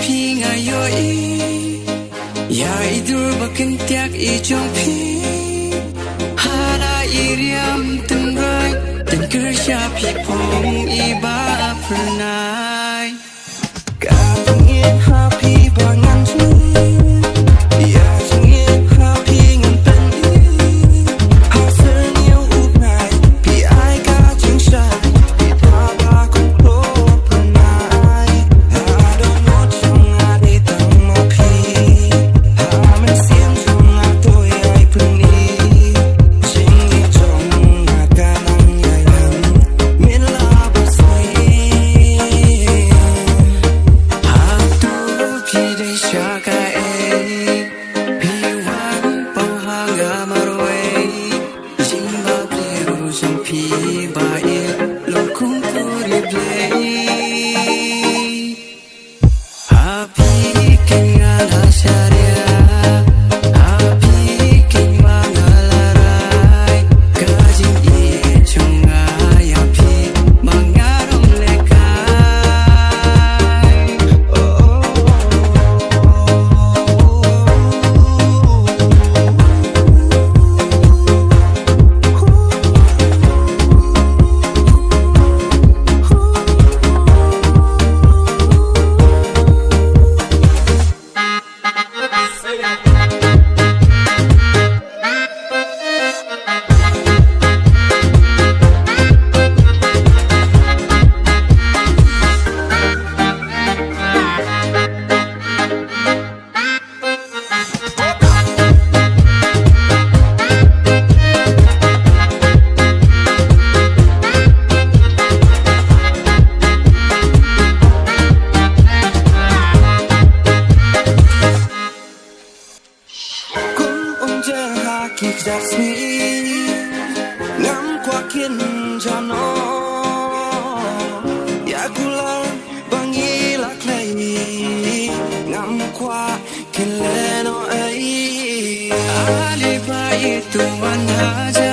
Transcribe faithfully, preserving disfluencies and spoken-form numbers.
Phi nga ïohi ïa i dur ba kyntiak i jong phi. Hana i riam tynrai tyngkyrshah phi phong i ba phyrnai. Ka jingim ha phi ba ngan shu ïa jingim ha phi ngan pyn. Kum um jer ha ki kjak sngi ngam kwah kynja noh ïa kular ba ngi la khlei. Ngam kwah kin leh noh ei. Ali ba i tu wan hajar